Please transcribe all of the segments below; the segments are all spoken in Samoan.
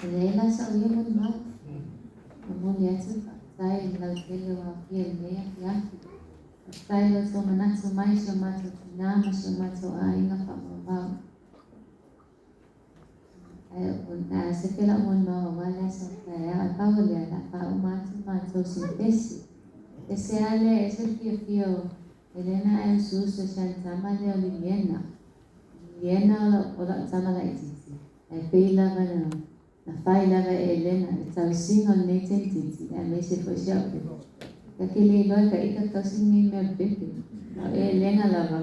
E leai la sa'u ia molimau. Momoli atu le faafetai i le lautele ua aofia i lenei afiafi. Faafetai i lo outou manatu mai i si o matou tinā ma si o matou aiga faamaumau. Ae o le a sefe la'u molimau aua le aso a taeao, ae pau o lea, o le a faauma atu le matou simpesi. Ese lava lea, e ese le fiafia o Elena ae usuusu e si ana tama lea o Liliena. Liliena o la'u tama laitiiti, ae pei lava na fai lava e Elena le tausiga o lenei teineitiiti aemaise foi si a'u pepe. Ta te le iloa e ta ita tausi lenei mea o le pepe. A o Elena lava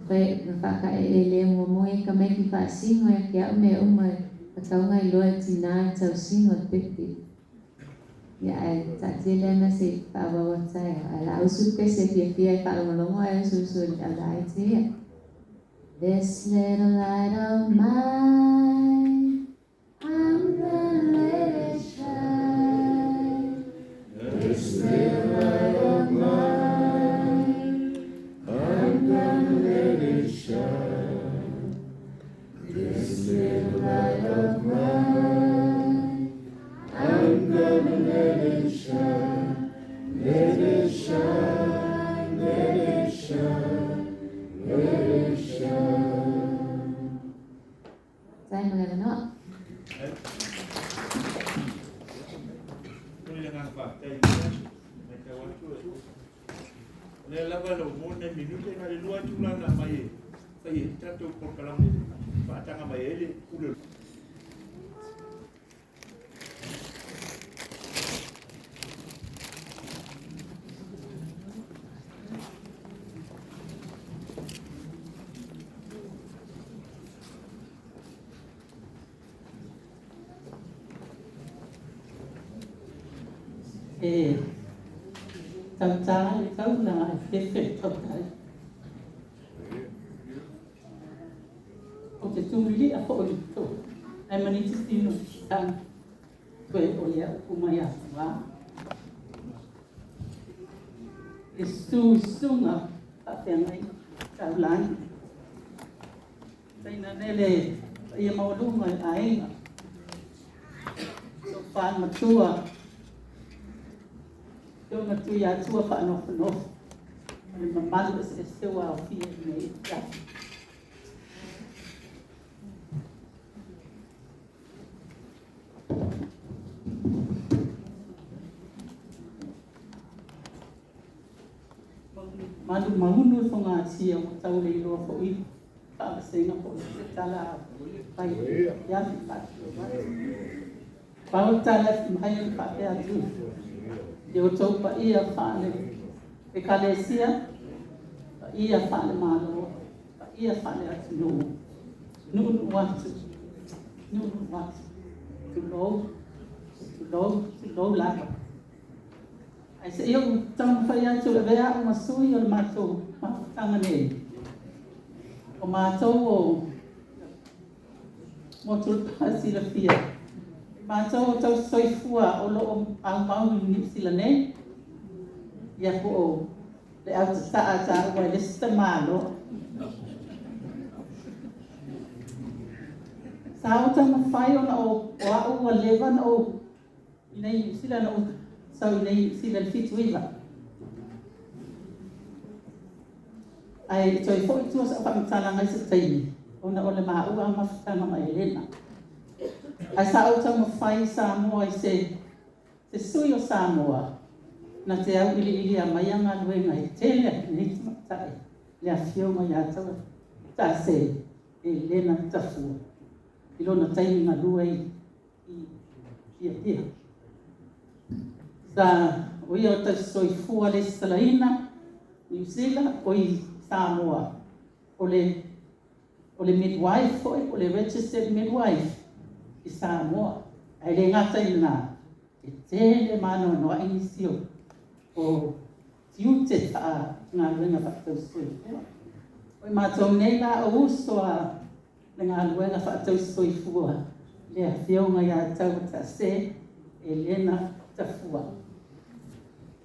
na faataeele muamua ia tamaiti faasino ia te a'u mea uma e tatau ona iloa e tinā i le tausiga o le pepe. Ia ae taatia lea mea se i faaauau atu taeao. Ae o le a usu le pese e fiafia e faalogologo ae usuusu e le aulaiti ia. This little light of mine, I'm gonna let it shine. This little light of mine, I'm gonna let it shine. This little light of mine, I'm gonna let it shine. Let it shine, let it shine, let it shine. Faafetai mo le avanoa. Momoli le agaga faafetai i lenei aso. E matau atu o lea lava na ua maua nai minute na o le 2 itula na aumai e fai ai le tatou polokalame e faataga mai ai le pule o E tautā le taulaga e fefe le tautai. Ou te tumili'a fo'i i le tou ae maniti tino tau toe o le upu mai afuā. E susu i susuga faafeagaiga taulagi. Tainane le paia maualuga i aiga, tofa matua, Afioga Tuiatua Faanofonofo, ma le mamalu eseese ua aofia i lenei afiafi. Malu maunu le fogatia ua tau le iloa foi faavasega po o se tala a fai ia fi faatulou atu. Pau le tala e mai o le faapea atu i outou paia faale Ekalesia, paia faale Malo, paia faale atunuu, nuunuu atu, nuunuu atu, tulou, tulou, tulou lava. Ae se i ou taumafai atu e avea au ma sui o le matou mafutaga nei. O matou o motu le pā silafia. Matou o tausisoifua o lo o aumau i Niu Sila nei. Ia po o le au tata'a taua e le isi tamāloa. Sa ou taumafai ona o a'u ua leva na ou i nei Niu Sila na ou sau i nei Niu Sila i le 79. Ae toe fo'i tua sa'u faamatalaga i se taimi ona o le maua mafutaga ma Elena. Ae sa ou taumafai i Samoa i se sui o Samoa na te auiliilia mai galuega e tele a lenei tamaitai le afioga ia Tase Elena Tafua i lona taimi galue i Apia. Sa o ia o tausisoifua lesitalaina Niu Sila o i Samoa o le midwife foi o le registered midwife i Samoa. Ae le gata i lena e tele maanoanoa'i nisi o tiute faagaluega faatausisoifua. O i matou nei la o uso a le galuega faatausisoifua le afioga ia Tauatase Elena Tafua.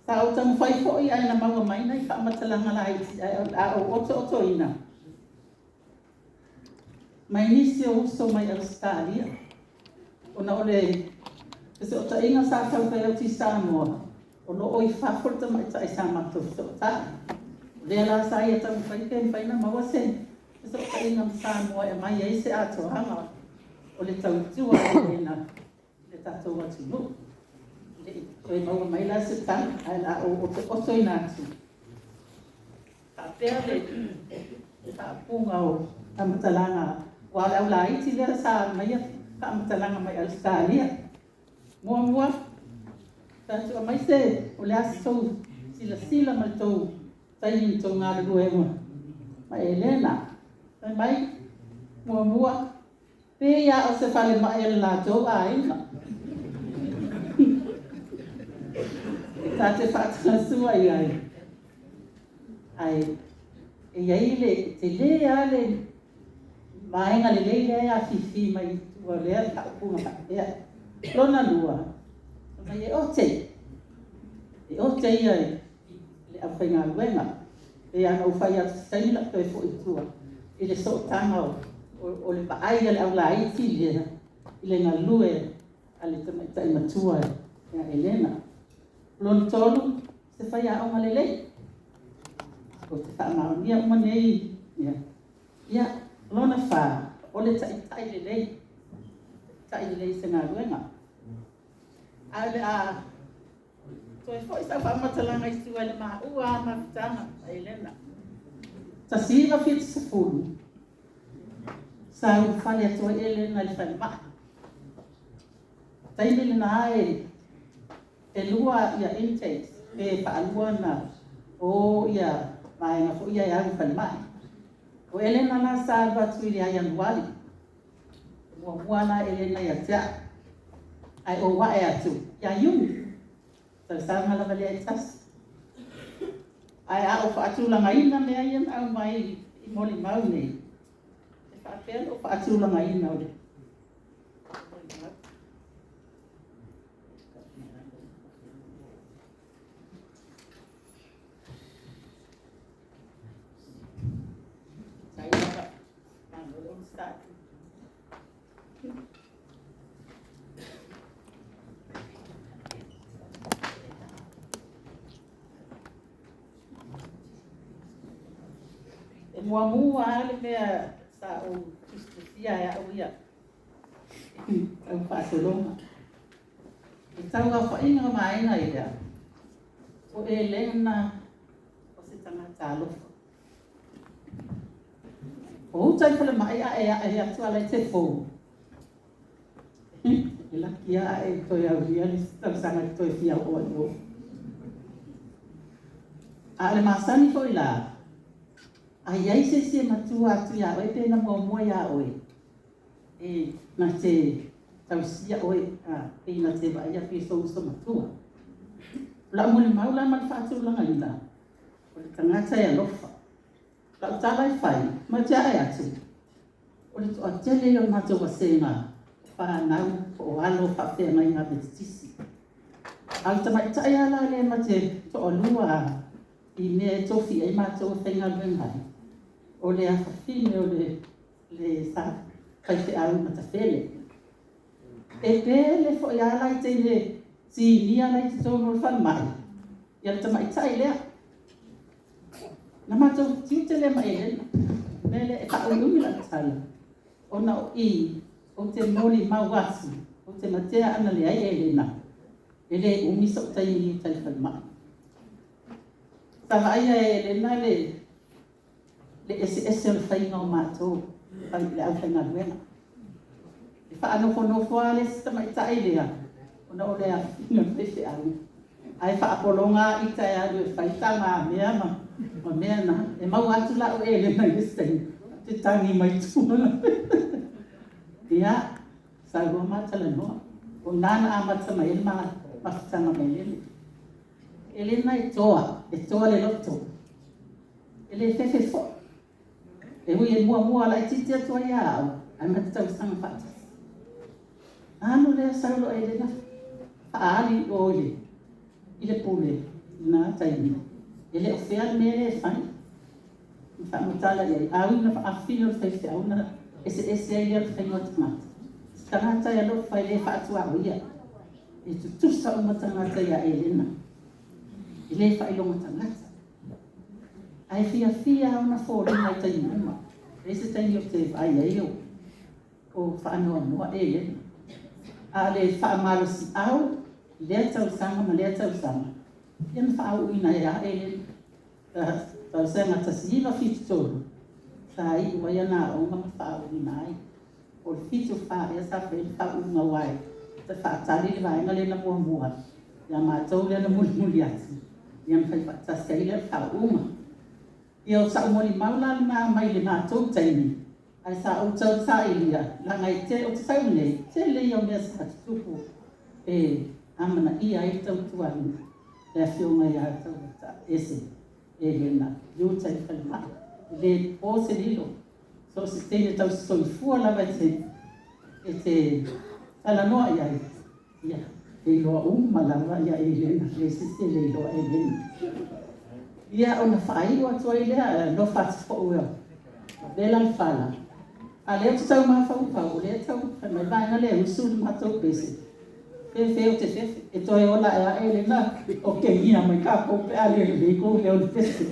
Sa ou taumafai fo'i ae na maua mai nai faamatalaga laiti ae o le a ou otootoina mai nisi o uso mai Ausetalia. Ona o le fesootaiga sa taufai atu i Samoa, o loo i fafo le tamaitai sa matou fesootai. O lea la sa ia taumafai pe mafai ona maua se fesootaiga ma Samoa e aumai ai se atoaga o le tautua a Elena i le tatou atunuu. E le i toe maua mai la se tala, ae o le a ou otootoina atu faapea le faaupuga o faamatalaga, aua o le aulaiti lea sa aumaia faamatalaga mai Ausetalia. Muamua, tatou aumai se, o le a se tou silasila ma le tou taimi na tou galulue ai ma Elena. Fai mai, muamua, pei lava o se falemai o le latou aiga. E ta te faatalasua i ai, ae e i ai le tele lava le vaega lelei lea e afifi mai tua o lea faaupuga faapea. Lona lua, fai mai e ote, e ote ia i le aufaigaluega. E pei lava ona ou fai atu i se taimi o le a ou toe foi i tua i le sootaga o le vaai a le aulaiti lea i le galue a le tamaitai matua ia Elena. Lona tolu, se faiaoga lelei. Ou te faamaonia uma nei mea. Ia, lona fa, o le taitai lelei, taitai lelei i se galuega. Ae o le a toe foi sau faamatalaga i tua i le maua lava mafutaga ma Elena. 1970, sa ulufale atu ai Elena i le falemai. Taimi lena e lua ia intakes, pe faalua ona o ia vaega foi ia e alu i falemai. O Elena la sa alu atu ia Ianuari, muamua la Elena ia te au, ae ou ae atu ia Iuni, tausaga lava lea e tasi. Ae a ou faatulagaina mea ia na aumai i molimau nei, e faapea lou faatulagaina o le molimau. Sai lava, malo le onosai. E muamua lava le mea sa ou tusitusia e au ia tau faasologa. I tauaofaiga o vaega ia, o Elena o se tagata alofa. O uta i falemai ae ae atu ala i te fou. E laki lava ae toe aulia le isi tausaga e toe fia oo ai i o. A o le masani foi la, a i ai se isi e matua atu ia oe pe na muamua ia oe, e na te tausia oe, pe na te vaaia atu i sou uso matua. O lau molimau la ma le faatulagaina, o le tagata e alofa. Lau tala e fai, ma te ae atu, o le toatele ia o le matou vasega, o fanau po o alo o faafeagaiga Metotisi. A o le tamaitai lava la lea ma te toalua i mea e tofi ai matou e faigaluega ai, o le afafine o le sa faifeau i Matafele. E pele foi lava la i teine sinia la i totonu o le falemai, ia le tamaitai lea. Na matou tiute lea ma Elena. O le mea lea e faaumiumi lau tala, ona o i ou te molimau atu, ou te matea ana leai Elena, e le umi sou taimi i uta i le falemai. Sa vaaia e Elena le eseese o le faiga o matou le aufaigaluega. E faanofonofo lava le isi tamaitai lea, ona o le afafine o le faifeau, ae faapologa ita e alu e fai tagamea ma mea na. E maua atu la au e Elena i le isi taimi, te tagi mai tua. Ia, sau loa ma talanoa. O i ina na amata mai ai le mafutaga ma Elena. Elena e toa, e toa le loto. E le fefe foi. E ui e muamua laitiiti atu ai ia au, ae ma te tausaga faatasi. Alu lea sau loa Elena faaali o i le pule i lena taimi. E le o fea le mea lea e fai. Na faamatala i ai, a ui na faafili o le faifeau na eseese ai lea o le faiga o tagata. Tagata e alofa e lē faatuaoia e tutusa uma tagata iā Elena e lē faailoga tagata ae fiafia ona foliga i taimi uma e iai se taimi ou te vaai ai o faanoanoa Elena a o le faamalosiau lea tausaga ma lea tausaga ia na faauuina ai lava Elena. Tausaga 1973 sa iu ai ana aoga ma faauuina ai. O le 74 ea sa fai ai le faauuga aua e faatali le vaega lea na muamua ia matou lea na mulimuli atu ia ona fai faatasi ai lea o le faauuga. Ia o sau molimau la lena mai le matou taimi ae sa ou tau sailia leaga e te ou te sau nei tele ia o mea sa tutupu e amanaia ai le tautuaina le afioga ia Tauataese Elena i uta i le falemai. E le po se lilo so o se teine tausisoifua lava e te talanoa i ai ia e iloa uma lava ia Elena le se isi e le iloa Elena. Ia ona faaiu atu ai lea alofa atu foi ua vela le fala a lea ou te tau mafaufau o lea e tau fai mai le vaega lea e usu le matou pese fefe ou te fefe e toe ola ae a Elena okegia mai tatou pe a le lelei kou leo i le pese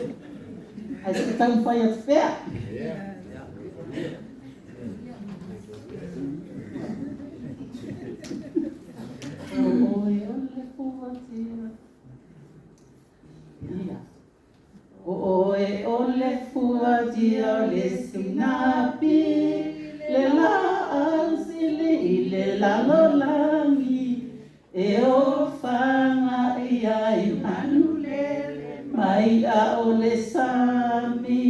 ae se i taumafai atu pea. O oe o le fuatia ia O oe o le fuatia o le sinapi le laau sili i le lalolagi e ofaga i ai manu lele mai a o le sami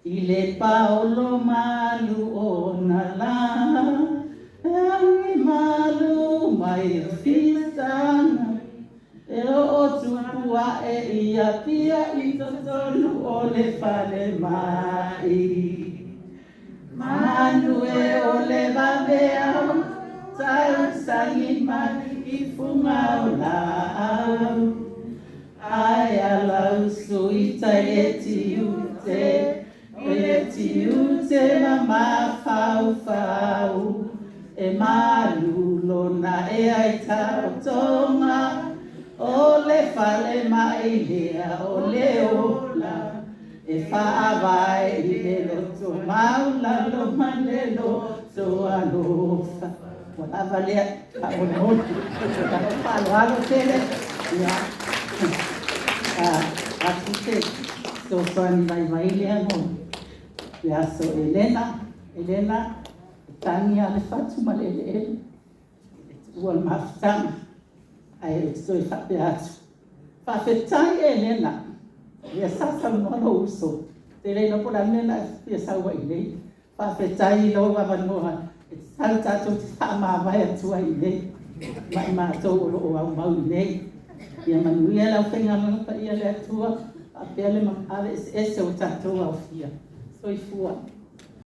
i le paolo malu o na la agi malu mai o fisana e o tupu ae ia pia i totonu o le fale mai. Manu e o le vaveao tausagi mai i fuga o laau. Ae alausu i tai le tiute, le tiute ma mafaufau. E malu lona e ai taotoga, o le fale mai lea o le ola. E faavae i le loto maulalo ma le loto alofa. Ua lava lea faamolemole. Faaaloalo tele. Ia. Atu se fesoasoani vaivai lea mo le aso Elena. Elena, e tagi lava le fatu ma le eleele. E tuua le mafutaga. Ae ou te toe faapea atu. Faafetai Elena. Ia sa saunoa lou uso. Te le iloa po o le a le mea na e fia sau ai nei. Faafetai i lou avanoa e tatau tatou te faamavae atu ai i nei. Ma i matou o lo o aumau i nei. Ia manuia le aufaigaluega paia a le Atua. Faapea le mapaale eseese o tatou aofia. Soifua.